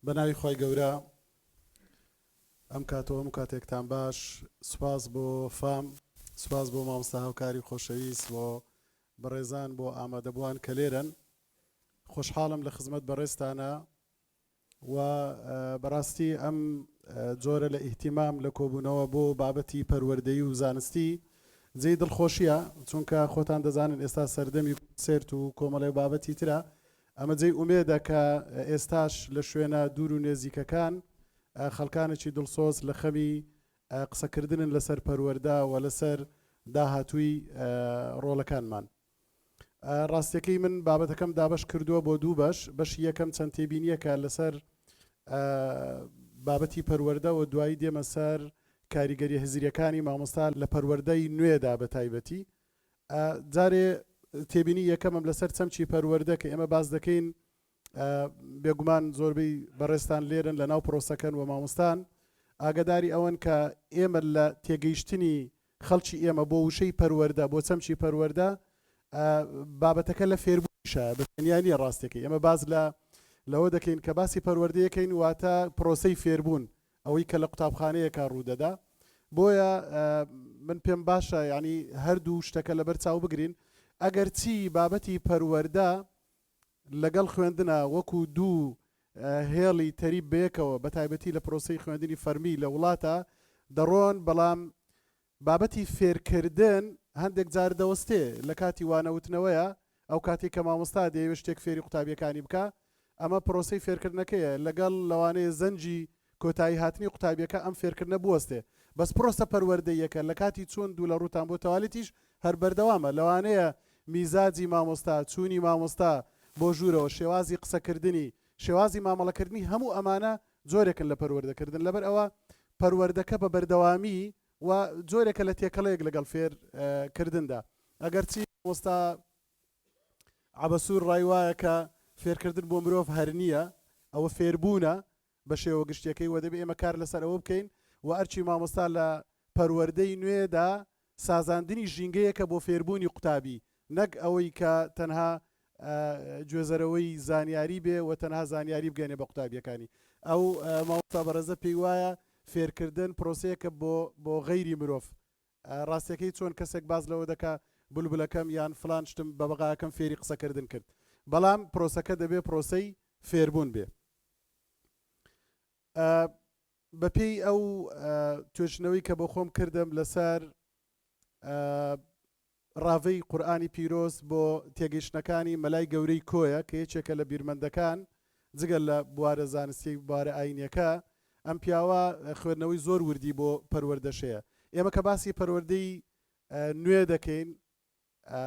بە ناوی خوای گەورە ئەم کاتەوە هەموو کاتێکتان باش سوپاس بۆ فام سوپاس بۆ مامۆستا هاوکاری خۆشەویست بۆ بەڕێزان بۆ ئامادەبووان کە لێرەن خۆشحاڵم لە خزمەت بەڕێزتانە و بەڕاستی ئەم جۆرە لە ئیهتیمام لە کۆبوونەوە بۆ بابەتی پەروەردەیی و زانستی جێی دڵخۆشیە چونکە خۆتان دەزانن ئێستا سەردەمی کۆنسێرت و کۆمەڵێ بابەتی ترە ئەمە جێی ئومێدە کە ئێستاش لە شوێنە دوور و نێزیکەکان خەڵکانێکی دڵسۆز لە خەمی قسەکردنن لەسەر پەروەردە و لەسەر داهاتووی ڕۆڵەکانمان. ڕاستیەکەی من بابەتەکەم دابەش کردووە بۆ دوو بەش، بەشی یەکەم چەند تێبینیەکە لەسەر بابەتی پەروەردە و دوایی دێمە سەر کاریگەریە هزریەکانی مامۆستا لە پەروەردەی نوێدا بە تایبەتی. جارێ تێبینی یەکەمم لەسەر چەمکی پەروەردە کە ئێمە باس دەکەین بێگومان زۆربەی بەڕێزتان لێرن لە ناو پرۆسەکەن و مامۆستان ئاگداری ئەوەن کە ئێمە لە تێگەیشتنی خەڵکی ئێمە بۆ وشەی پەروەردە، بۆ چەمکی پەروەردە، بابەتەکە لە فێربوونیشە، بە تەنیا نییە ڕاستیەکەی. ئێمە باس لە لەوە دەکەین کە باسی پەروەردەیەکەین واتە پرۆسەی فێربوون، ئەوەی کە لە قوتابخانەیەکا ڕوو دەدا. بۆیە من پێم باشە یانی هەردوو شتەکە لەبەر چاو بگرین. ئەگەرچی بابەتی پەروەردە لەگەڵ خوێندنا وەکوو دوو هێڵی تەریب بەیەکەوە بە تایبەتی لە پرۆسەی خوێندنی فەرمی لە وڵاتە دەڕۆن، بەڵام بابەتی فێرکردن هەندێک جار دەوەستێ لە کاتی وانەوتنەوەیە، ئەو کاتەی کە مامۆستا دەیەوێ شتێک فێری قوتابییەکانی بکا، ئەمە پرۆسەی فێرکردنەکەیە، لەگەڵ لەوانەیە زەنگی کۆتایی هاتنی قوتابیەکە ئەم فێرکردنە بوەستێ، بەس پرۆسە پەروەردەییەکە لە کاتی چوون دوو لە ڕووتان بۆ تەوالێتیش هەر بەردەوامە، لەوانەیە میزاجی مامۆستا، چوونی مامۆستا بۆ ژوورەوە، شێوازی قسەکردنی، شێوازی مامەڵەکردنی هەموو ئەمانە جۆرێکن لە پەروەردەکردن، لەبەر ئەوە پەروەردەکە بە بەردەوامی و جۆرێکە لە تێکەڵەیەک لەگەڵ فێر کردندا، ئەگەرچی مامۆستا عەبەسوور ڕای وایە کە فێرکردن بۆ مرۆڤ هەر نییە، ئەوە فێربوونە، بە شێوە گشتیەکەی وە دەبێ ئێمە کار لەسەر ئەوە بکەین و ئەرکی مامۆستا لە پەروەردەی نوێدا سازاندنی ژینگەیەکە بۆ فێربوونی قوتابی نەک ئەوەی کە تەنها گوێزەرەوەی زانیاری بێ و تەنها زانیاری بگەێنێ بە قوتابیەکانی. ئەو مامۆستا بەڕێزە پێی وایە فێرکردن پرۆسەیەکە بۆ بۆ غەیری مرۆڤ. ڕاستیەکەی چۆن کەسێک باس لەوە دەکا بولبولەکەم یان فلان شتم بەبەغاکەم فێری قسەکردن کرد بەڵام پرۆسەکە دەبێ پرۆسەی فێربوون بێ. بەپێی ئەو توێژینەوەی کە بۆ خۆم کردم لەسەر ڕاڤەی قورئانی پیرۆز بۆ تێگەیشتنەکانی مەلای گەورەی کۆیە کە یەکێکە لە بیرمەندەکان جگە لە بوارە زانستی بوارە ئاینیەکە ئەم پیاوە خوێندنەوەی زۆر وردی بۆ پەروەردەشەیە ئێمە کە باسی پەروەردەی نوێ دەکەین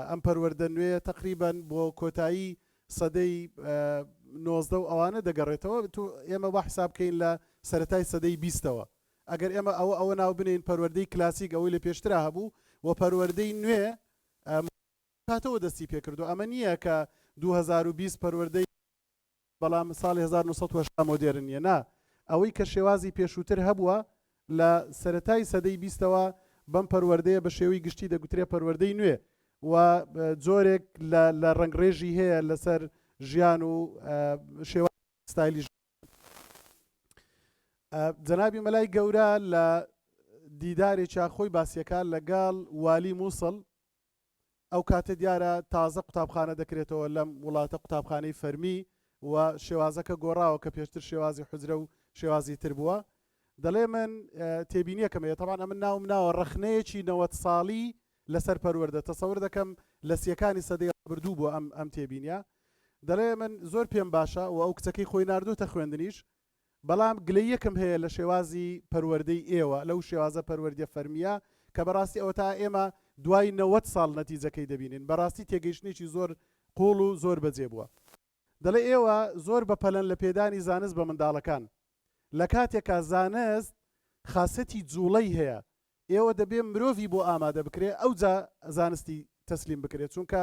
ئەم پەروەردە نوێیە تەقریبەن بۆ کۆتایی سەدەی 19 و ئەوانە دەگەڕێتەوە ئێمە وا حساب بکەین لە سەرەتای سەدەی بیستەوە ئەگەر ئێمە ئەوە ئەوە ناو بنێین پەروەردەی کلاسیک ئەوەی لە پێشترا هەبوو و پەروەردەی نوێ کاتەوە دەستی پێکردو ئەمە نییە کە 2020 پەروەردەی بەڵام ساڵی 1980 مۆدێرن نییە نا ئەوەی کە شێوازی پێشووتر هەبووە لە سەرەتای سەدەی بیستەوە بەم پەروەردەیە بە شێوەی گشتی دەگوترێ پەروەردەی نوێ و جۆرێک لە لە ڕەنگڕێژی هەیە لەسەر ژیان و شێوە ستایلی جەنابی مەلای گەورە لە دیدارێکیا خۆی باسیەکە لەگەڵ والی مووسڵ ئەو کاتە دیارە تازە قوتابخانە دەکرێتەوە لەم وڵاتە قوتابخانەی فەرمی و شێوازەکە گۆڕاوە کە پێشتر شێوازی حوجرە و شێوازی تر بووە دەڵێ من تێبینیەکەم هەیە تەبعەن ئەمن ناوم ناوە ڕەخنەیەکی 90 ساڵی لەسەر پەروەردە تەسەور دەکەم لە سیەکانی سەدەی ڕابردوو بووە ئەم ئەم تێبینیە دەڵێ من زۆر پێم باشە و ئەو کچەکەی خۆی ناردوتە خوێندنیش بەڵام گلەییەکم هەیە لە شێوازی پەروەردەی ئێوە، لەو شێوازە پەروەردیە فەرمییە کە بەڕاستی ئەوەتا ئێمە دوای 90 ساڵ نەتیجەکەی دەبینین، بەڕاستی تێگەیشتنێکی زۆر قووڵ و زۆر بەجێ بووە. دەڵێ ئێوە زۆر بەپەلەن لە پێدانی زانست بە منداڵەکان، لە کاتێکا زانست خاسیەتی جوڵەی هەیە، ئێوە دەبێ مرۆڤی بۆ ئامادە بکرێ ئەوجا زانستی تەسلیم بکرێ چونکە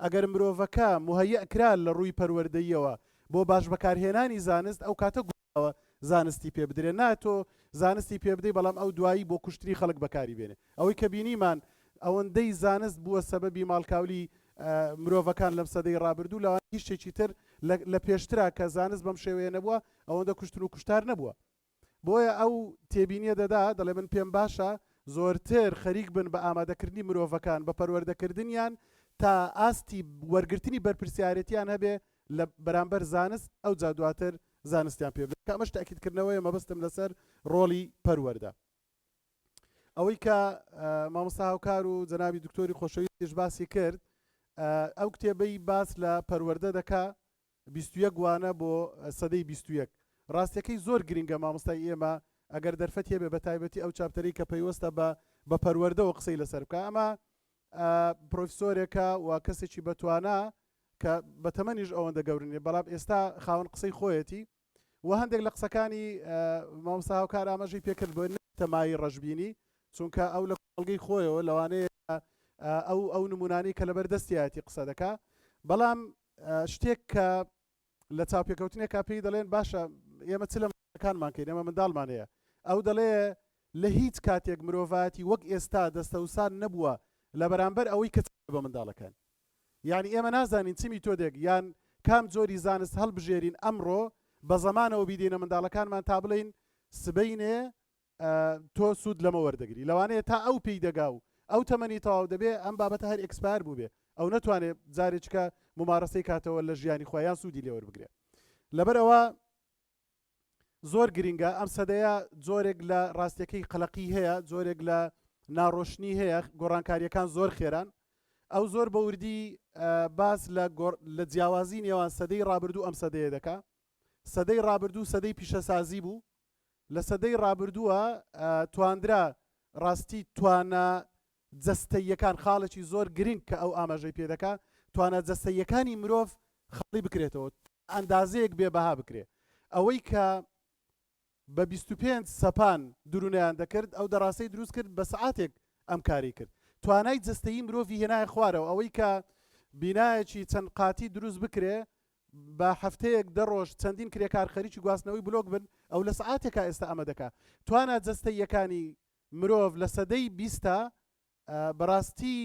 ئەگەر مرۆڤەکە موهەیەء کرا لە ڕووی پەروەردەییەوە بۆ باش بەکارهێنانی زانست ئەو کاتە گونجاوە زانستی پێ بدرێ نا تۆ زانستی پێ بدەی بەڵام ئەو دوایی بۆ کوشتنی خەڵک بەکاری بێنێ ئەوەی کە بینیمان ئەوەندەی زانست بووە سەبەبی ماڵکاولی. مرۆڤەکان لەم سەدەی ڕابردوو لەوانەیە هیچ شتێکی تر لە پێشترا کە زانست بەم شێوەیە نەبووە ئەوەندە کوشتن و کوشتار نەبووە. بۆیە ئەو تێبینیە دەدا دەڵێ من پێم باشە زۆرتر خەریک بن بە ئامادەکردنی مرۆڤەکان بە پەروەردەکردنیان تا ئاستی وەرگرتنی بەرپرسیارێتیان هەبێ لە بەرامبەر زانست ئەوجا دواتر زانستیان پێ بدەن کە ئەمەش تەئکیدکردنەوەیە مەبەستم لەسەر ڕۆڵی پەروەردە. ئەوەی کە مامۆستا هاوکار و جەنابی دکتۆری خۆشەویستیش باسی کرد ئەو کتێبەی باس لە پەروەردە دەکا 21 وانە بۆ سەدەی 21 ڕاستیەکەی زۆر گرنگە مامۆستای ئێمە ئەگەر دەرفەت هەبێ بە تایبەتی ئەو chapter ەی کە پەیوەستە بە بە پەروەردەوە قسەی لەسەر بکە ئەمە پرۆفیسۆرێکە و کەسێکی بەتوانا کە بە تەمەنیش ئەوەندە گەورە نیە بەڵام ئێستا خاوەن قسەی خۆیەتی و هەندێک لە قسەکانی مامۆستا هاوکار ئاماژەی پێکرد بۆ تەمایی ڕەشبینی چونکە ئەو لە کۆمەڵگەی خۆیەوە لەوانەیە ئەو ئەو نمونانەی کە لەبەر دەستیایەتی قسە دەکا بەڵام شتێک کە لە چاوپێکەوتنێکا پێی دەڵێن باشە ئێمە چ لە منداڵەکانمان کەین ئێمە منداڵمان هەیە ئەو دەڵێ لە هیچ کاتێک مرۆڤایەتی وەک ئێستا دەستەوسان نەبووە لە بەرامبەر ئەوەی کە چ بە منداڵەکان یانی ئێمە نازانین چ میتۆدێک یان کام جۆری زانست هەڵبژێرین ئەمڕۆ بە زەمانەوە بیدەینە منداڵەکانمان تا بڵێین سبەینێ تۆ سوود لەمە وەردەگری لەوانەیە تا ئەو پێی دەگا و ئەو تەمەنی تەواو دەبێ ئەم بابەتە هەر expire بووبێ ئەو نەتوانێ جارێکە ممارەسەی کاتەوە لە ژیانی خۆیان سوودی لێ وەربگرێ لەبەر ئەوە زۆر گرینگە ئەم سەدەیە جۆرێک لە ڕاستیەکەی قەلەقی هەیە جۆرێک لە ناڕۆشنی هەیە گۆڕانکاریەکان زۆر خێران ئەو زۆر بە وردی باس لە لە جیاوازی نێوان سەدەی ڕابردوو ئەم سەدەیە دەکا سەدەی ڕابردوو سەدەی پیشەسازی بوو لە سەدەی ڕابردووە تواندرا ڕاستی توانا جەستەییەکان خاڵێکی زۆر گرنگ کە ئەو ئاماژەی پێ دەکا توانا جەستەییەکانی مرۆڤ خاڵی بکرێتەوە ئەندازەیەک بێ بەها بکرێ ئەوەی کە بە 25 سەپان درونیان دەکرد ئەو دەڕاستەی دروست کرد بە سەعاتێک ئەم کاری کرد توانای جەستەیی مرۆڤی هێنایە خوارەوە ئەوەی کە بینایەکی چەند قاتی دروست بکرێ بە هەفتەیەک دە ڕۆژ چەندین کرێکار خەریکی گواستنەوەی بلۆک بن ئەو لە سەعاتێکا ئێستا ئەمە دەکا توانا جەستەییەکانی مرۆڤ لە سەدەی بیستا بەڕاستی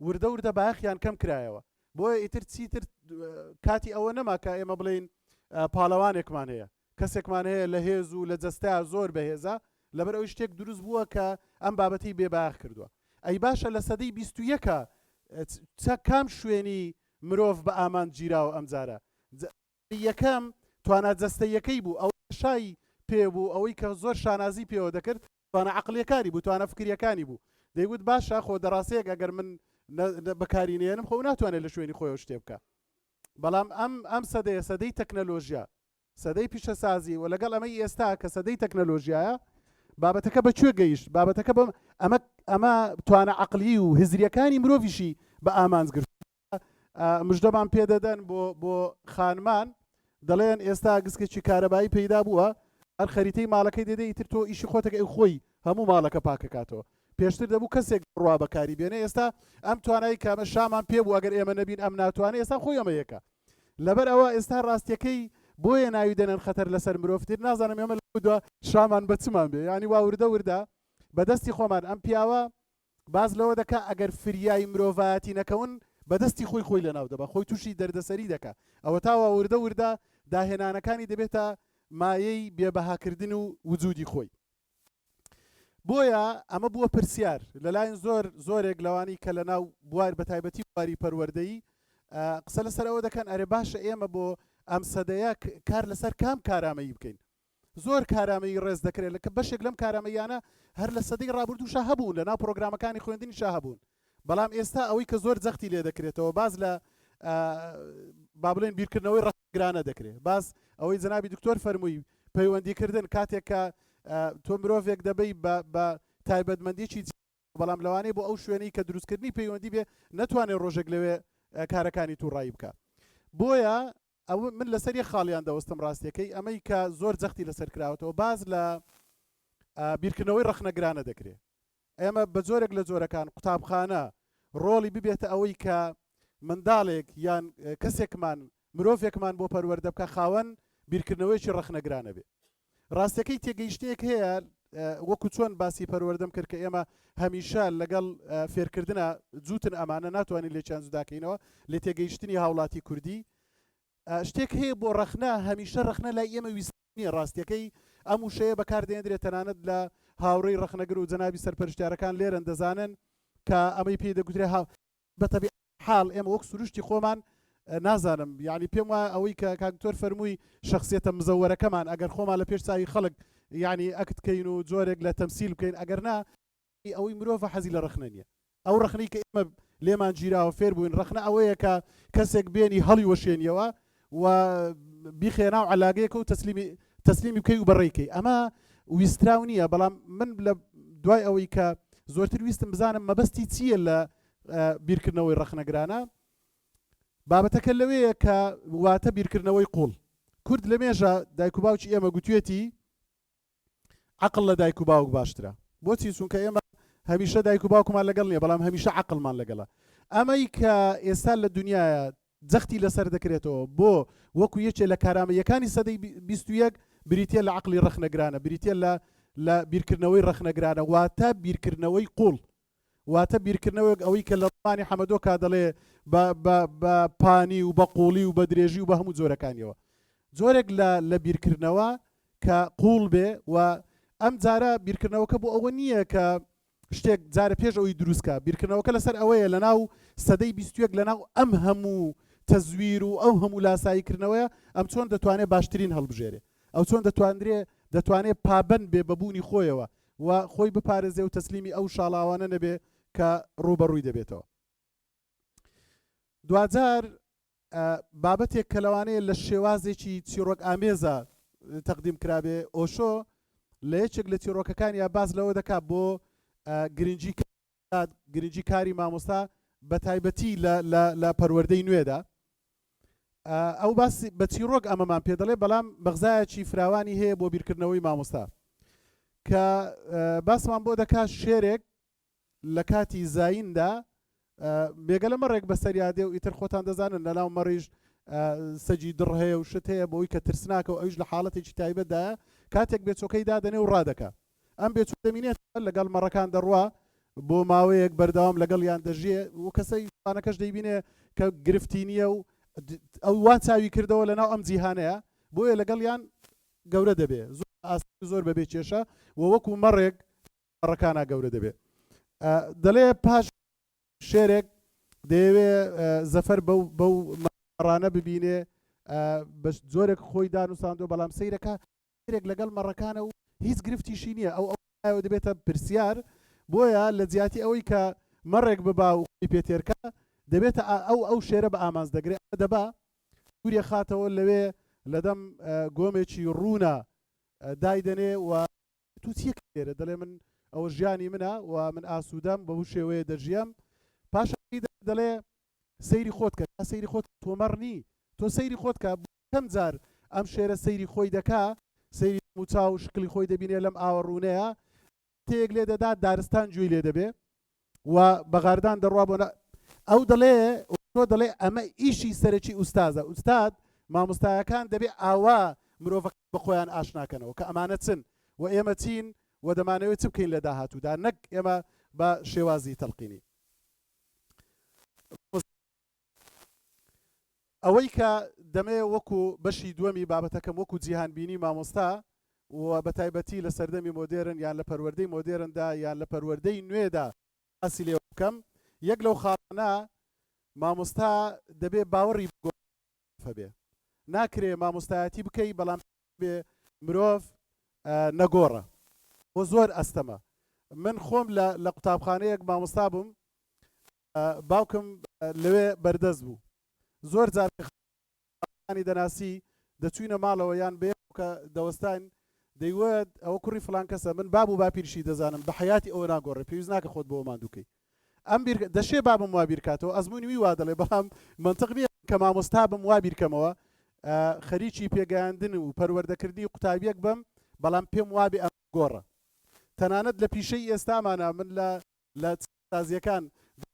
وردە وردە بایەخیان کەم کرایەوە بۆیە ئیتر چیتر کاتی ئەوە نەما کە ئێمە بڵێین پاڵەوانێکمان هەیە کەسێکمان هەیە لە هێز و لە جەستەیا زۆر بەهێزە لەبەر ئەوی شتێک دروست بووە کە ئەم بابەتی بێ بایەخ کردووە ئەی باشە لە سەدەی 21 چە کام شوێنی مرۆڤ بە ئامانج گیراوە ئەمجارە یەکەم توانا جەستەییەکەی بوو، ئەوەی شای پێ بوو، ئەوەی کە زۆر شانازی پێوە دەکرد، توانا عەقڵییەکانی بوو، توانا فکرییەکانی بوو. دەیگوت باشە خۆ دەڕاسەیەک ئەگەر من بەکاری نەیەنم خۆ ئەو ناتوانێت لە شوێنی خۆیەوە شتێ بکا. بەڵام ئەم ئەم سەدەیە سەدەی تەکنەلۆژیا، سەدەی پیشەسازی و لەگەڵ ئەمەی ئێستا کە سەدەی تەکنەلۆژیایە، بابەتەکە بە کوێ گەیشت؟ بابەتەکە بەم ئەمە ئەمە توانا عەقڵیی و هزرییەکانی مرۆڤیشی بە ئامانج گرتووە. مژدەمان پێدەدەن بۆ بۆ خانمان دەڵێن ئێستا گسکێکی کارەبایی پەیدا بووە هەر خەریتەی ماڵەکەی دەدەی ئیتر تۆ ئیشی خۆتەکە ئەی خۆی هەموو ماڵەکە پاکەکاتەوە پێشتر دەبوو کەسێک بڕوا بەکاری بێنێ ئێستا ئەم توانایی کامە شامان پێ بوو ئەگەر ئێمە نەبین ئەم ناتوانێت ئێستا خۆی ئەمە یەکە لەبەر ئەوە ئێستا ڕاستیەکەی بۆیە ناوی دەنێن خەتەر لەسەر مرۆڤ تر نازانم ئێمە لەودوا شامان بە چمان بێ یانی وا وردە وردە بەدەستی خۆمان ئەم پیاوە باس لەوە دەکا ئەگەر فریای مرۆڤایەتی نەکەون بە دەستی خۆی خۆی لەناو دەبا، خۆی تووشی دەردەسەری دەکا، ئەوەتا وا وردە وردە داهێنانەکانی دەبێتە مایەی بێ بەهاکردن و وجودی خۆی. بۆیە ئەمە بووە پرسیار لەلاین زۆر زۆرێک لەوانی کە لەناو بوار بەتایبەتی بواری پەروەردەیی قسە لەسەر ئەوە دەکەن ئەرێ باشە ئێمە بۆ ئەم سەدەیە کار لەسەر کام کارامەیی بکەین؟ زۆر کارامەیی ڕێز دەکرێت لە کە بەشێک لەم کارامەییانە هەر لە سەدەی ڕابردووشا هەبوون لە ناو پرۆگرامەکانی خوێندنیشا هەبوون بەڵام ئێستا ئەوەی کە زۆر جەختی لێ دەکرێتەوە باس لە با بڵێن بیرکردنەوەی ڕەخنەگرانە دەکرێت باس ئەوەی جەنابی دکتۆر فەرمووی پەیوەندیکردن کاتێک کە تۆ مرۆڤێک دەبەی بە تایبەتمەندیی بەڵام لەوانەیە بۆ ئەو شوێنەی کە دروستکردنی پەیوەندی بێ نەتوانێت ڕۆژێک لەوێ کارەکانی تووڕایی بکە بۆیە ئەوە من لەسەر یەک خاڵیان دەوەستم ڕاستیەکەی ئەمەی کە زۆر جەختی لەسەر کراوەتەوە باس لە بیرکردنەوەی ڕەخنەگرانە دەکرێ ئێمە بە جۆرێک لە جۆرەکان قوتابخانە ڕۆڵی ببێتە ئەوەی کە منداڵێک یان کەسێکمان مرۆڤێکمان بۆ پەروەردە بکە خاوەن بیرکردنەوەیەکی ڕەخنەگرانە بێ ڕاستەکەی تێگەیشتێک هەیە. وەکو چۆن باسی پەروەردەم کرد کە ئێمە هەمیشە لەگەڵ فێرکردنە جووتن ئەمانە ناتوانین لێکیان جوداکەینەوە لە تێگەیشتنی هاوڵاتی کوردی شتێک هەیە بۆ ڕەخنە هەمیشە ڕەخنە لای ئێمە ویست نییە ڕاستیەکەی ئەم وشەیە بەکاردێندرێت تەنانەت لە هاوڕێی ڕەخنەگر و جەنابی سەرپەرشتیارەکان لێرەن دەزانن کە ئەمەی پێی دەگوترێ بە تەبیعەت حاڵ ئێمە وەک سروشتی خۆمان نازانم یعنی پێم وایە ئەوەی کە کاک دکتۆر فەرمووی شخصیەتە مزەوەرەکەمان ئەگەر خۆمان لە پێش چاوی خەڵک یعنی ئەکت کەین و جۆرێک لە تەمسیل بکەین ئەگەر نا ئەوەی مرۆڤە حەزی لە ڕەخنە نییە ئەو ڕەخنەی کە ئێمە لێمان گیراوە فێر بووین ڕەخنە ئەوەیە کە کەسێک بێنی هەڵی وەشێنیەوە و بیخەیە ناو عەلاگەیەکە و تەسلیمی تەسلیمی بکەی و بەڕێی کەی ئەمە ویستراو نییە بەڵام من لە دوای ئەوەی کە زۆرتر ویستم بزانم مەبەستی چییە لە بیرکردنەوەی ڕەخنەگرانە بابەتەکە لەوەیە کە واتە بیرکردنەوەی قوڵ کورد لە مێژە دایک و باوکی ئێمە گوتوێتی عەقڵ لە دایک و باوک باشترە. بۆچی؟ چونکە ئێمە هەمیشە دایک و باوکمان لەگەڵ نییە، بەڵام هەمیشە عەقڵمان لەگەڵە. ئەمەی کە ئێستا لە دنیایە جەختی لەسەر دەکرێتەوە بۆ وەکو یەکێ لە کارامەییەکانی سەدەی 21 بریتییە لە عەقڵی ڕەخنەگرانە، بریتییە لە لە بیرکردنەوەی ڕەخنەگرانە، واتە بیرکردنەوەی قووڵ. واتە بیرکردنەوەیەک ئەوەی کە لە ڕۆمانی حەمەدۆکا دەڵێ بە بە بە پانی و بە قووڵی و بە درێژی و بە هەموو جۆرەکانیەوە. جۆرێک لە لە بیرکردنەوە کە قووڵ بێ و ئەم جارە بیرکردنەوەکە بۆ ئەوە نییە کە شتێک جارە پێش ئەوی دروست کا، بیرکردنەوەکە لەسەر ئەوەیە لەناو سەدەی 21 لەناو ئەم هەموو تەزویر و ئەو هەموو لاساییکردنەوەیە ئەم چۆن دەتوانێ باشترین هەڵبژێرێ، ئەو چۆن دەتواندرێ دەتوانێ پابەند بێ بە بوونی خۆیەوە و خۆی بپارێزێ و تەسلیمی ئەو شاڵاوانە نەبێ کە ڕووبەڕووی دەبێتەوە. دواجار بابەتێک کە لەوانەیە لە شێوازێکی چیڕۆک ئامێزە تەقدیم کرابێ، ئۆشۆ لە یەکێک لە چیڕۆکەکانیا باس لەوە دەکا بۆ گرنگی گرنگی کاری مامۆستا بە تایبەتی لە لە لە پەروەردەی نوێدا. ئەو باس بە چیڕۆک ئەمەمان پێ دەڵێ بەڵام مەغزایەکی فراوانی هەیە بۆ بیرکردنەوەی مامۆستا کە باسمان بۆ دەکا شێرێک لە کاتی زاییندا مێگەلە مەڕێک بەسەریا دێ و ئیتر خۆتان دەزانن لەناو مەڕیش سەگی دڕ هەیە و شت هەیە بۆی کە ترسناکە و ئەویش لە حاڵەتێکی تایبەتدایە کاتێک بێچۆکەی دادەنێ و ڕادەکا ئەم بێچوو دەمینێت لەگەڵ مەڕەکان دەڕوا بۆ ماوەیەک بەردەوام لەگەڵیان دەژیێ و کەسەی شوانەکەش دەیبینێ کە گرفتی نییە و ئەو وا چاوی کردەوە لەناو ئەم جیهانەیە بۆیە لەگەڵیان گەورە دەبێ زۆر ئاسانی و زۆر بەبێ کێشە و وەکو مەڕێک مەڕەکانا گەورە دەبێ دەڵێ پاش شێرێک دەیەوێ زەفەر بەو بەو مەڕانە ببینێ بە جۆرێک خۆی دانوساندووە بەڵام سەیرەکە شێرێک لەگەڵ مەڕەکانە و هیچ گرفتیشی نییە ئەو ئەو دەبێتە پرسیار بۆیە لە جیاتی ئەوەی کە مەڕێک ببا و خۆی پێ تێرکا دەبێتە ئەو ئەو شێرە بە ئامانج دەگرێ دەبا دووری خاتەوە لەوێ لەدەم گۆمێکی ڕوونە دایدەنێ و تو چیە لێرە؟ دەڵێ من ئەوە ژیانی منە و من ئاسوودەم بەو شێوەیە دەژیەم. پاشان دەڵێ سەیری خۆت کە، سەیری خۆت تۆ مەڕ نی، تۆ سەیری خۆت کە. بۆ یەکەم جار ئەم شێرە سەیری خۆی دەکا، سەیری دەموچاو و شکڵی خۆی دەبینێ لەم ئاوە ڕوونەیە، تێیەک لێ دەدا دارستان گوێی لێ دەبێ و بە غاردان دەڕوا بۆ ئەو دەڵێ تۆ دەڵێ ئەمە ئیشی سەرەکی ئوستازە ئوستاد مامۆستایەکان دەبێ ئاوا مرۆڤەکان بە خۆیان ئاشناکەنەوە کە ئەمانە چن و ئێمە چین و دەمانەوێت چ بکەین لە داهاتوودا نەک ئێمە بە شێوازی تەلقینی ئەوەی کە دەمەوێ وەکو بەشی دووەمی بابەتەکەم وەکو جیهانبینی مامۆستا و بە تایبەتی لە سەردەمی مۆدێرن یان لە پەروەردەی مۆدێرندا یان لە پەروەردەی نوێدا باسی لێوە بکەم، یەک لەو خاڵانە مامۆستا دەبێ باوەڕی بە گۆڕانی هەبێ. ناکرێ مامۆستایەتی بکەی بەڵام بێ مرۆڤ نەگۆڕە بۆ زۆر ئەستەمە. من خۆم لە لە قوتابخانەیەک مامۆستا بووم باوکم لەوێ بەردەست بوو زۆر جار کە خانی دەناسی دەچوینە ماڵەوە یان بەیەکەوە کە دەوەستاین دەیوت ئەوە کوڕی فڵان کەسە من باب و باپیرشی دەزانم بە حەیاتی ئەوە ناگۆڕێ پێویست ناکە خۆت بەوە ماندوو کەی ئەم بیر دەشێ بابم وا بیرکاتەوە ئەزموونی وی وا دەڵێ بەڵام مەنتق نییە کە مامۆستا بم وا بیرکەمەوە خەریکی پێگەیاندن و پەروەردەکردنی قوتابیەک بم بەڵام پێم وابێ ئەم گۆڕە تەنانەت لە پیشەی ئێستامانە من لە لە چاکسازییەکان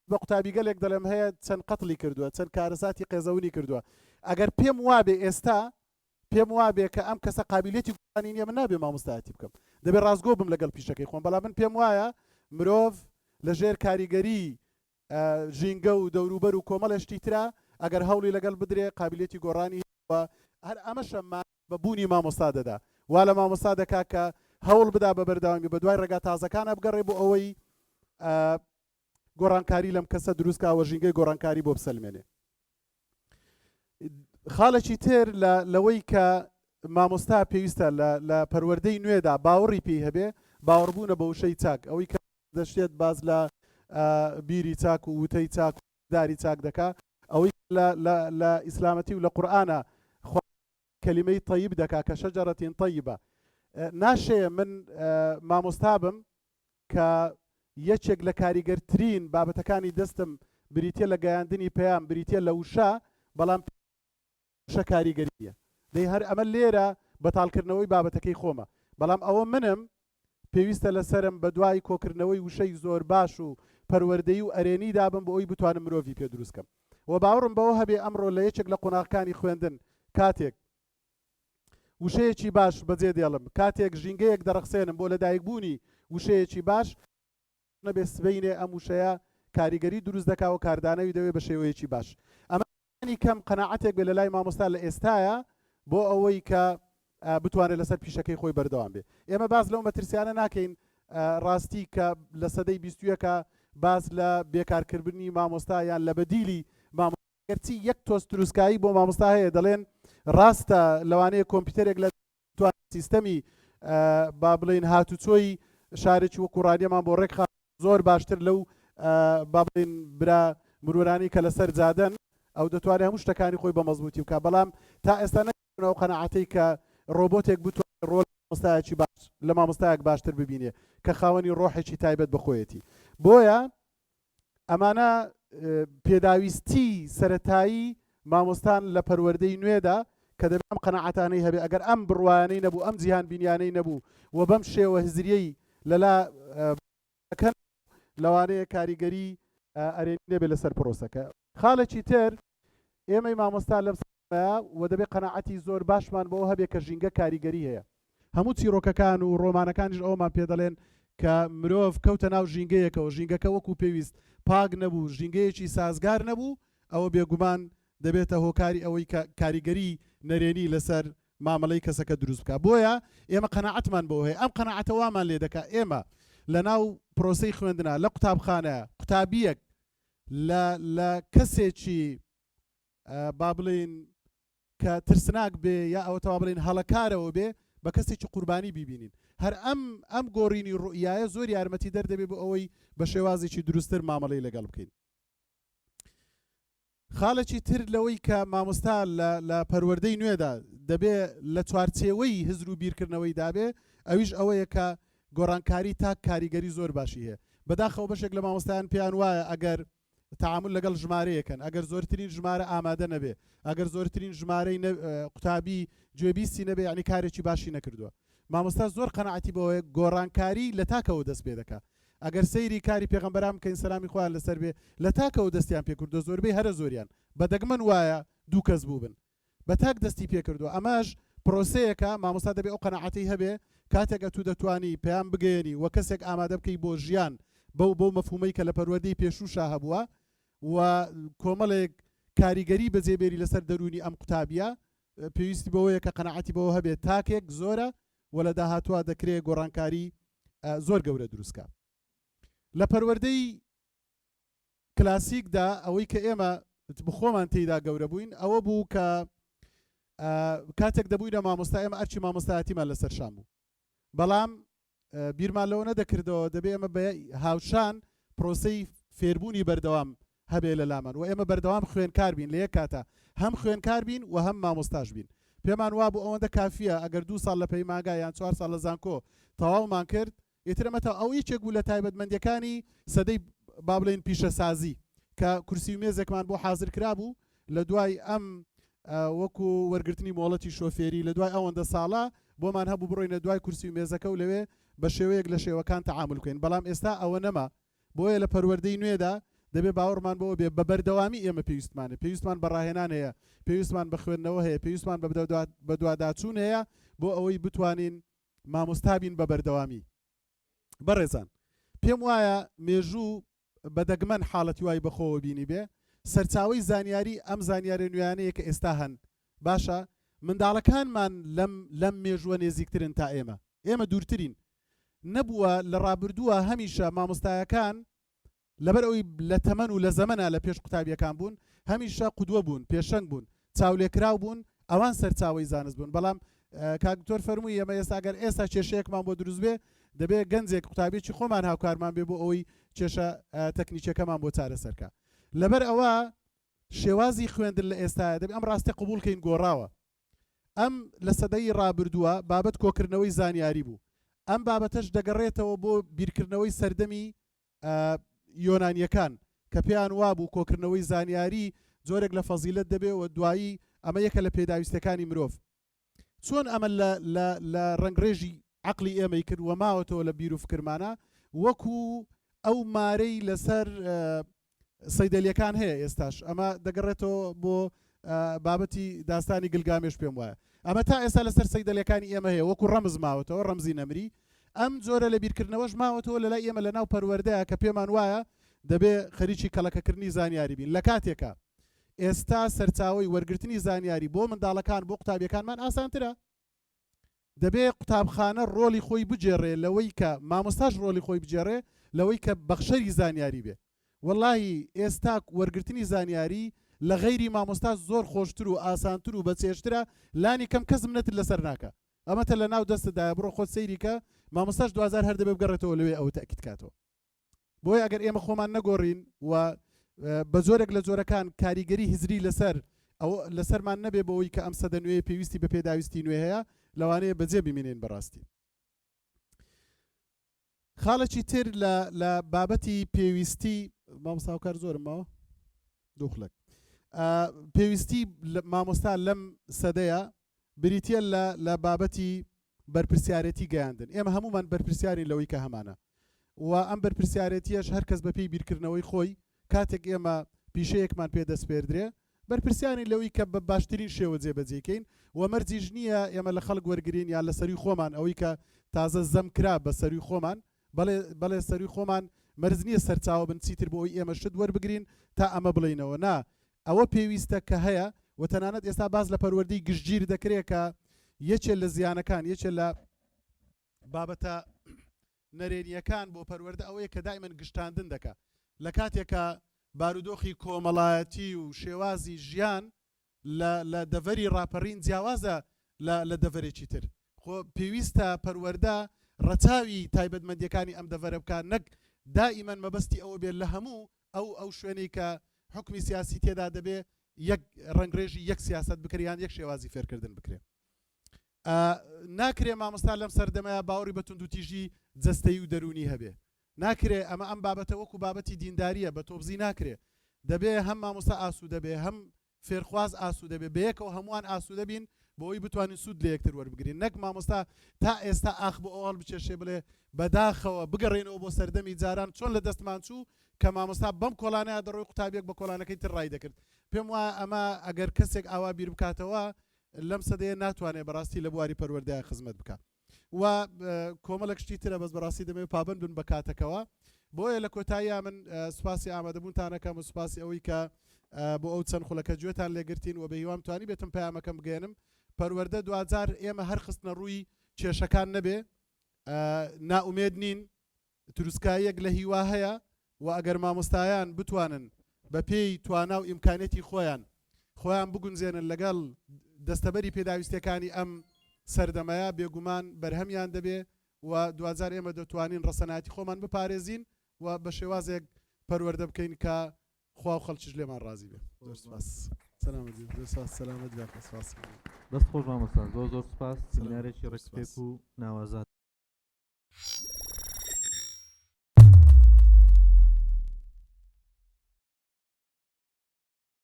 بە قوتابیگەلێک دەڵێم هەیە چەند قەتڵی کردووە، چەند کارەساتی قێزەونی کردووە، ئەگەر پێم وابێ ئێستا پێم وابێ کە ئەم کەسە قابیلیەتی گۆڕانی نییە من نابێ مامۆستایەتی بکەم. دەبێ ڕاستگۆ بم لەگەڵ پیشەکەی خۆم، بەڵام من پێم وایە مرۆڤ لەژێر کاریگەری ژینگە و دەوروبەر و کۆمەڵێ شتی ترا ئەگەر هەوڵی لەگەڵ بدرێ قابیلیەتی گۆڕانی هەیە و هەر ئەمەشە مانا بە بوونی مامۆستا دەدا وا لە مامۆستا دەکا کە هەوڵ بدا بە بەردەوامی بە دوای ڕێگا تازەکانا بگەڕێ بۆ ئەوەی گۆڕانکاری لەم کەسە دروست کا و ژینگەی گۆڕانکاری بۆ بسەلمێنێ. خاڵێکی تر لە لەوەی کە مامۆستا پێویستە لە لە پەروەردەی نوێدا باوەڕی پێی هەبێ باوەڕبوونە بە وشەی چاک ئەوەی کە دەشێت باس لە بیری چاک و وتەی چاک و داری چاک دەکا ئەوەی لە لە لە ئیسلامەتی و لە قورئانە خوا کەلیمەی طیب دەکا کە شەجەرەتین طیبە ناشێ من مامۆستا بم کە یەکێک لە کاریگەرترین بابەتەکانی دەستم بریتیە لە گەیاندنی پەیام بریتیە لە وشە بەڵام وشە کاریگەری نیە دەی هەر ئەمە لێرە بەتاڵکردنەوەی بابەتەکەی خۆمە بەڵام ئەوە منم پێویستە لەسەرم بەدوای کۆکردنەوەی وشەی زۆر باش و پەروەردەیی و ئەرێنیدا بم بۆ ئەوی بتوانم مرۆڤی پێ دروست کەم و باوەڕم بەوە هەبێ ئەمڕۆ لە یەکێک لە قۆناغەکانی خوێندن کاتێک وشەیەکی باش بەجێ دێڵم کاتێک ژینگەیەک دەڕەخسێنم بۆ لەدایکبوونی وشەیەکی باش نەبێ سبەینێ ئەم وشەیە کاریگەری دروست دەکا و کاردانەوی دەوێ بە شێوەیەکی باش ئەمە لانی کەم قەناعەتێک بێ لە لای مامۆستا لە ئێستایا بۆ ئەوەی کە بتوانێت لەسەر پیشەکەی خۆی بەردەوام بێ. ئێمە باس لەو مەترسیانە ناکەین ڕاستی کە لە سەدەی 21 باس لە بێکارکردنی مامۆستا یان لە بەدیلی مامۆستا گەرچی یەک تۆز تروسکایی بۆ مامۆستا هەیە دەڵێن ڕاستە لەوانەیە کۆمپیوتەرێک لە سیستەمی با بڵێین هاتوچۆی شارێکی وەکو ڕانیەمان بۆ ڕێکخا زۆر باشتر لەو با بڵێین برا مرۆرانی کە لەسەر جادەن ئەو دەتوانێت هەموو شتەکانی خۆی بە مەزبووتی بکات بەڵام تا ئێستا نەگەیشتوونە ئەو قەناعەتەی کە ڕۆبۆتێک بتوانێت ڕۆڵی مامۆستایەکی باش لە مامۆستایەک باشتر ببینێ کە خاوەنی ڕۆحێکی تایبەت بە خۆیەتی بۆیە ئەمانە پێداویستی سەرەتایی مامۆستان لە پەروەردەی نوێدا کە دەبێت ئەم قەناعەتانەی هەبێ ئەگەر ئەم بڕوایانەی نەبوو ئەم جیهانبینیانەی نەبوو و بەم شێوە هزریەی لەلا دەکەن لەوانەیە کاریگەری ئەرێنی نەبێت لەسەر پرۆسەکە. خاڵێکی تر ئێمەی مامۆستا لەم سەردەمەیا و دەبێت قەناعەتی زۆر باشمان بەوە هەبێت کە ژینگە کاریگەری هەیە. هەموو چیڕۆکەکان و ڕۆمانەکانیش ئەوەمان پێ دەڵێن کە مرۆڤ کەوتە ناو ژینگەیەکەوە، ژینگەکە وەکو پێویست پاک نەبوو، ژینگەیەکی سازگار نەبوو، ئەوە بێگومان دەبێتە هۆکاری ئەوەی کە کاریگەری نەرێنی لەسەر مامەڵەی کەسەکە دروست بکات. بۆیە ئێمە قەناعەتمان بەوە هەیە، ئەم قەناعەتە وامان لێ دەکات ئێمە لەناو پرۆسەی خوێندنا لە قوتابخانە قوتابییەک لە لە کەسێکی با بڵێین کە ترسناک بێ یا ئەوەتا وا بڵێین هەڵەکارەوە بێ بە کەسێکی قوربانی بیبینین. هەر ئەم ئەم گۆڕینی ڕوئیایە زۆر یارمەتیدەر دەبێ بۆ ئەوەی بە شێوازێکی دروستتر مامەڵەی لەگەڵ بکەین. خاڵێکی تر لەوەی کە مامۆستا لە لە پەروەردەی نوێدا دەبێ لە چوارچێوەی هزر و بیرکردنەوەی دابێ ئەویش ئەوەیە کە گۆڕانکاری تاک کاریگەری زۆر باشی هەیە. بەداخەوە بەشێک لە مامۆستایان پێیان وایە ئەگەر تەعامول لەگەڵ ژمارەیەکەن، ئەگەر زۆرترین ژمارە ئامادە نەبێ، ئەگەر زۆرترین ژمارەی قوتابی گوێبیستی نەبێ یەعنی کارێکی باشی نەکردووە. مامۆستا زۆر قەناعەتی بەوەیە گۆڕانکاری لە تاکەوە دەست پێ دەکا. ئەگەر سەیری کاری پێغەمبەران بکەین سەلامی خوایان لەسەر بێ لە تاکەوە دەستیان پێ کردووە زۆربەی هەرە زۆریان بە دەگمەن وایە دوو کەس بووبن. بە تاک دەستی پێکردووە ئەمەش پرۆسەیەکە مامۆستا دەبێ ئەو قەناعەتەی هەبێ کاتێک ئەتوو دەتوانی پەیام بگەیەنی و کەسێک ئامادە بکەی بۆ ژیان بەو بەو مەفهومەی کە لە پەروەردەی پێشووشا هەبووە و کۆمەڵێک کاریگەری بەجێ بێری لەسەر دەروونی ئەم قوتابیە پێویستی بەوەیە کە قەناعەتی بەوە هەبێت تاکێک زۆرە و لە داهاتووە دەکرێ گۆڕانکاری زۆر گەورە دروستکە لە پەروەردەی کلاسیکدا ئەوەی کە ئێمە بخۆمان تێیدا گەورە بووین ئەوە بوو کە کاتێک دەبووینە مامۆستا ئێمە ئەرکی مامۆستایەتیمان لەسەر شان بوو بەڵام بیرمان لەوە نەدەکردەوە دەبێ ئێمە بە هاوشان پرۆسەی فێربوونی بەردەوام هەبێ لە لامان و ئێمە بەردەوام خوێنکار بین لە یەک کاتە هەم خوێنکار بین و هەم مامۆستاش بین پێمان وابوو ئەوەندە کافیە ئەگەر دوو ساڵ لە پەیمانگا یان چوار ساڵ لە زانکۆ تەواومان کرد ئیتر ئەمە تا ئەو یەکێک بوو لە تایبەتمەندیەکانی سەدەی با بڵێین پیشەسازی کە کورسی و مێزێکمان بۆ حازر کرابوو لە دوای ئەم وەکو وەرگرتنی مۆڵەتی شۆفێری لە دوای ئەوەندە ساڵە بۆمان هەبوو بڕۆینە دوای کورسی و مێزەکە و لەوێ بە شێوەیەک لە شێوەکان تەعامول بکەین بەڵام ئێستا ئەوە نەما بۆیە لە پەروەردەی نوێدا دەبێ باوەڕمان بەوە بێ بە بەردەوامی ئێمە پێویستمانە پێویستمان بە ڕاهێنان هەیە پێویستمان بە خوێندنەوە هەیە پێویستمان بە بەدواداچوون هەیە بۆ ئەوەی بتوانین. مامۆستا بین بە بەردەوامی. بەڕێزان پێم وایە مێژوو بە دەگمەن حاڵەتی وای بەخۆوە بینیبێ، سەرچاوەی زانیاری ئەم زانیارە نوێیانەیە کە ئێستا هەن، باشە منداڵەکانمان لەم لەم مێژووە نێزیکترن تا ئێمە، ئێمە دوورترین. نەبووە لە ڕابردووە هەمیشە مامۆستایەکان لەبەر ئەوەی لە تەمەن و لە زەمەنا لە پێش قوتابیەکان بوون، هەمیشە قودوە بوون، پێشەنگ بوون، چاولێکراو بوون، ئەوان سەرچاوەی زانست بوون، بەڵام کاک دکتۆر فەرمووی ئێمە ئێستا گەر ئێستا کێشەیەکمان بۆ دروست بێ دەبێ گەنجێک قوتابیەکی خۆمان هاوکارمان بێ بۆ ئەوەی کێشە تەکنیکیەکەمان بۆ چارەسەر کا. لەبەر ئەوە شێوازی خوێندن لە ئێستایا دەبێ ئەم ڕاستیە قبوڵ کەین گۆڕاوە. ئەم لە سەدەی ڕابردووە بابەت کۆکردنەوەی زانیاری بوو. ئەم بابەتەش دەگەڕێتەوە بۆ بیرکردنەوەی سەردەمی یۆنانییەکان کە پێیان وابوو کۆکردنەوەی زانیاری جۆرێک لە فەزیلەت دەبێ و دوایی ئەمە یەکە لە پێداویستیەکانی مرۆڤ. چۆن ئەمە لە لە لە ڕەنگڕێژی عەقڵی ئێمەی کرد و ماوەتەوە لە بیر و فکرمانا وەکو ئەو مارەی لەسەر سەیدەلیەکان هەیە ئێستاش ئەمە دەگەڕێتەوە بۆ بابەتی داستانی گلگامێش پێم وایە ئەمە تا ئێستا لەسەر سەیدەلیەکانی ئێمە هەیە وەکو ڕەمز ماوەتەوە ڕەمزی نەمری ئەم جۆرە لە بیرکردنەوەش ماوەتەوە لەلای ئێمە لە ناو پەروەردەیە کە پێمان وایە دەبێ خەریکی کەڵەکەکردنی زانیاری بین لە کاتێکا ئێستا سەرچاوەی وەرگرتنی زانیاری بۆ منداڵەکان بۆ قوتابیەکانمان ئاسانترە دەبێ قوتابخانە ڕۆڵی خۆی بگێڕێ لەوەی کە مامۆستاش ڕۆڵی خۆی بگێڕێ لەوەی کە بەخشەری زانیاری بێ وەڵاهی ئێستا وەرگرتنی زانیاری لە غەیری مامۆستا زۆر خۆشتر و ئاسانتر و بەچێژترە لانی کەم کەس منەتت لەسەر ناکا ئەمەتە لە ناو دەستتدایە بڕۆ خۆت سەیری کە مامۆستاش دواجار هەر دەبێ بگەڕێتەوە لەوێ ئەوە تەئکید کاتەوە. بۆیە ئەگەر ئێمە خۆمان نەگۆڕین و بە جۆرێک لە جۆرەکان کاریگەری هزری لەسەر ئەو لەسەرمان نەبێ بۆ ئەوەی کە ئەم سەدە نوێ پێویستی بە پێداویستی نوێ هەیە لەوانەیە بەجێ بمینین بەڕاستی خاڵێکی تر لە لە بابەتی پێویستی مامۆستا هاوکار زۆرم ماوە دوو خولەک پێویستی مامۆستا لەم سەدەیە بریتە لە لە بابەتی بەرپرسیارێتی گەیاندن، ئێمە هەموومان بەرپرسیارین لەوەی کە هەمانە و ئەم بەرپرسیارێتییەش هەر کەس بەپێی بیرکردنەوەی خۆی، کاتێک ئێمە پیشەیەکمان پێ دەسپێردرێ بەرپرسیارین لەوەی کە بە باشترین شێوە جێبەجێی کەین و مەرجیش نییە ئێمە لە خەڵک وەرگرین یان لە سەرووی خۆمان ئەوەی کە تازە زەم کرا بە سەرووی خۆمان بەڵێ بەڵێ سەرووی خۆمان مەرج نییە سەرچاوە بن چیتر بۆ ئەوەی ئێمە شت وەربگرین تا ئەمە بڵێینەوە نا ئەوە پێویستە کە هەیە و تەنانەت ئێستا باس لە پەروەردەی گشتگیر دەکرێ کە یەکێ لە زیانەکان یەکێ لە بابەتە نەرێنییەکان بۆ پەروەردە ئەوەیە کە دایمەن گشتاندن دەکا لە کاتێکا بارودۆخی کۆمەڵایەتی و شێوازی ژیان لە لە دەڤەری ڕاپەڕین جیاوازە لە لە دەڤەرێکی تر. خۆ پێویستە پەروەردە ڕەچاوی تایبەتمەندیەکانی ئەم دەڤەرە بکا نەک دائیمەن مەبەستی ئەوە بێت لە هەموو ئەو ئەو شوێنەی کە حوکمی سیاسی تێدا دەبێ یەک ڕەنگڕێژی یەک سیاسەت بکرێ یان یەک شێوازی فێرکردن بکرێ. ناکرێ مامۆستا لەم سەردەمەیا باوەڕی بە توندوتیژی جەستەیی و دەروونی هەبێ. ناکرێ ئەمە ئەم بابەتە وەکو بابەتی دینداریە بە تۆبزی ناکرێ دەبێ هەم مامۆستا ئاسوودە بێ هەم فێرخواز ئاسوودە بێ بەیەکەوە هەمووان ئاسوودە بین بۆ ئەوەی بتوانین سوود لە یەکتر وەربگرین نەک مامۆستا تا ئێستا ئاخ بۆ ئەو هەڵبکێشێ بڵێ بەداخەوە بگەڕێینەوە بۆ سەردەمی جاران چۆن لە دەستمان چوو کە مامۆستا بەم کۆڵانەیا دەڕۆی قوتابیەک بە کۆڵانەکەی تر ڕای دەکرد پێم وایە ئەمە ئەگەر کەسێک ئاوا بیر بکاتەوە لەم سەدەیە ناتوانێ بەڕاستی لە بواری پەروەردەیا خزمەت بکا. و کۆمەڵێک شتی ترە بەس بەڕاستی دەمەوێت پابەند بن بە کاتەکەوە بۆیە لە کۆتاییا من سوپاسی ئامادەبوونتان ئەکەم و سوپاسی ئەوەی کە بۆ ئەو چەند خولەکە گوێتان لێگرتین و بە هیوام توانی بێتم پەیامەکەم بگەێنم پەروەردە دواجار ئێمە هەر خستنە ڕووی کێشەکان نەبێ نائومێد نین تروسکاییەک لە هیوا هەیە و ئەگەر مامۆستایان بتوانن بە پێی توانا و ئیمکانیەتی خۆیان خۆیان بگونجێنن لەگەڵ دەستەبەری پێداویستیەکانی ئەم سەردەمەیا بێگومان بەرهەمیان دەبێ و دواجار ئێمە دەتوانین ڕەسەنایەتی خۆمان بپارێزین و بە شێوازێک پەروەردە بکەین کە خوا و خەڵکیش لێمان ڕازی بێ. زۆر سپاس. سەلامەت بی. زۆر سپاس. سەلامەت بی. سپاس. دەست خۆش مامۆستا زۆر زۆر سپاس سمینارێکی ڕێک پێک و ناوازە.